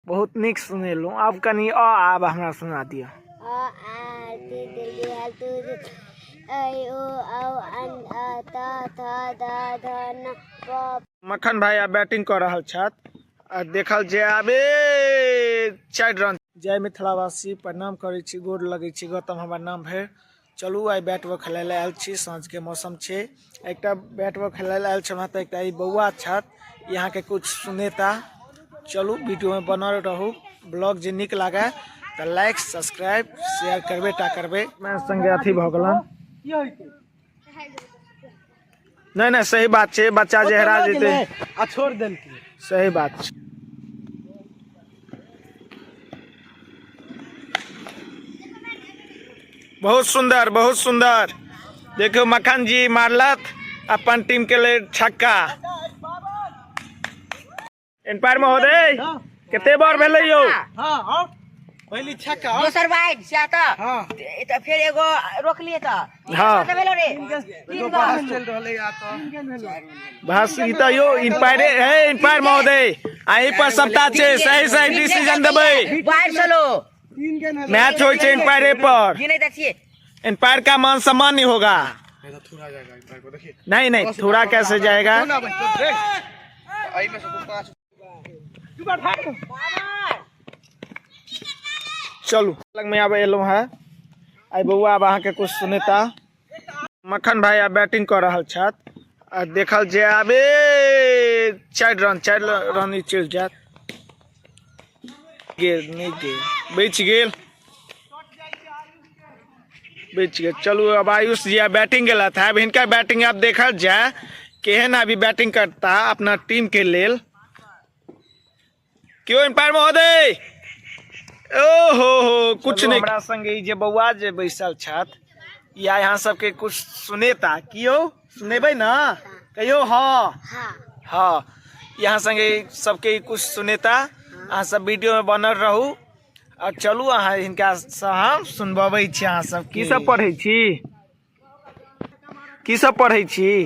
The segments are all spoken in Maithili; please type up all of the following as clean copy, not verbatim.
बहुत नीक सुनेलहुँ। आब कनि अ आब हमरा सुना दिअ। अ आ ती दिल्ली हल तू ऐ ओ औ अन अ त थ द ध न प। मक्खन भाई आब बैटिंग कऽ रहल छथि आ देखल जे आबे 4 रन। जय मिथिलावासी, प्रणाम करै छी, गोर लगै छी। गौतम हमर नाम भेल। चलू आइ बैट बॉल खेलाय लए आयल छी। साँझके मौसम छै, एकटा बैट बॉल खेलाय लए आयल छलहुँ तऽ एकटा ई बौआ छथि, अहाँके कुछ सुनेता। चलू वीडियोमे बनल रहू। ब्लॉग जे नीक लागै तऽ लाइक सब्सक्राइब शेयर करबे टा करबै। मैं संगे अथी भऽ गेलन। नहि नहि, सही बात छै, बच्चा जे हेरा जेतै आ छोड़ देलकै। सही बात छै। बहुत सुंदर, बहुत सुंदर। देखियौ मक्खन जी मारलत अपन टीम के लेल छक्का। एम्पायर महोदय, कते बार भेलै यौ? हाँ, और पहली छक्का और दोसर वाइड से तऽ हाँ। तऽ फेर एगो रोकलिए तऽ हाँ। तऽ भेलो रे तीन बहस गो चल रहलै आ तऽ बस ई तऽ यौ एम्पायर है। एम्पायर महोदय, अहीं पर सबटा छै, सही सही डिसीजन देबै। वाइड चलो। तीन गेंद भेलै। मैच होइ छै एम्पायरे पर। गिनै तऽ छियै। एम्पायर का मान सम्मान नहीं होगा। नहीं तो थोड़ा जाएगा एम्पायर को देखिए। नहीं नहीं, थोड़ा कैसे जाएगा? ना भाई, तो देख एहि में से तू पांच। चलू लग में आब एलहुँ है। आइ बौआ आब अहाँके कुछ सुनेता। मक्खन भाई आब बैटिंग कऽ रहल छथि आ देखल जे आबे 4 रन, 4 रन ई चलि जायत। गेल नहि गेल, बचि गेल, बचि गेल। चलू अब आयुष जी आब बैटिंग गेलथि है। अब हिनका बैटिंग आब देखल जाय केहन अभी बैटिंग करता अपना टीम के लेल। क्यों एम्पायर महोदय? ओ हो हो, कुछ नहीं। हमरा संगे ई जे बौआ जे बैसल छथि, या यहाँ सबके कुछ सुनेता। कियो सुनेबै ना? कहियो हाँ। हाँ। हाँ, यहाँ संगे सबके कुछ सुनेता। अहाँ सब वीडियो में बनल रहू और चलू अहाँ हिनका से हम सुनबबै छी। अहाँ सब की सब पढ़ै छी? की सब पढ़ै छी?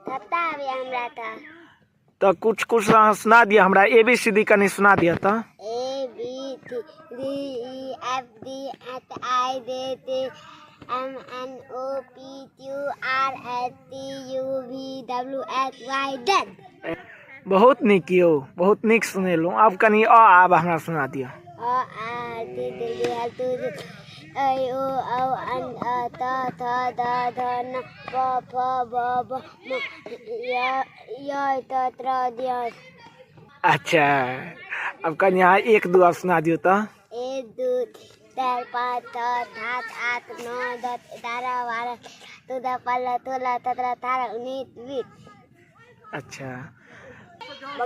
पता आबे हमरा तऽ। तऽ कुछ कुछ अहाँ सुना दिअ हमरा। ए बी सी डी कनि सुना दिअ तऽ। A B C D E F G H I J K M N O P Q R S T U V W X Y Z। बहुत नीक यौ, बहुत नीक सुनेलहुँ। आब कनि अ आब हमरा सुना दिअ। अ आ ती दिल्ली हल तू ऐ ओ औ अन अ त थ द ध न प फ ब भ म य य त त्र द। अच्छा, अब कनि अहाँ 1 2 आब सुना दियौ तऽ। 1 2 3 4 5 6 7 8 9 10 11 12 14 15 16 17 18 19 20। अच्छा,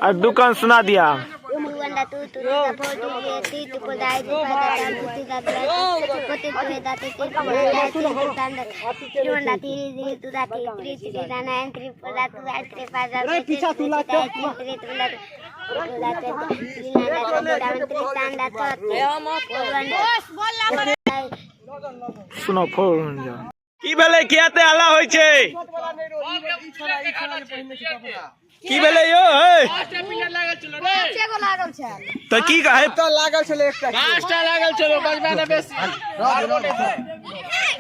और दुकान सुना दिया। 2 1 2 3 4 2 3 4 5 6 7 8 9 10 11 12 13 14 15 16 17 18 सुनो फोन की भेलै? किया ते हल्ला होइ छै? की भेलै यौ? हे तऽ की कहै लागल छलै एकटा।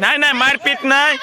नहि नहि, मारपीट नहि।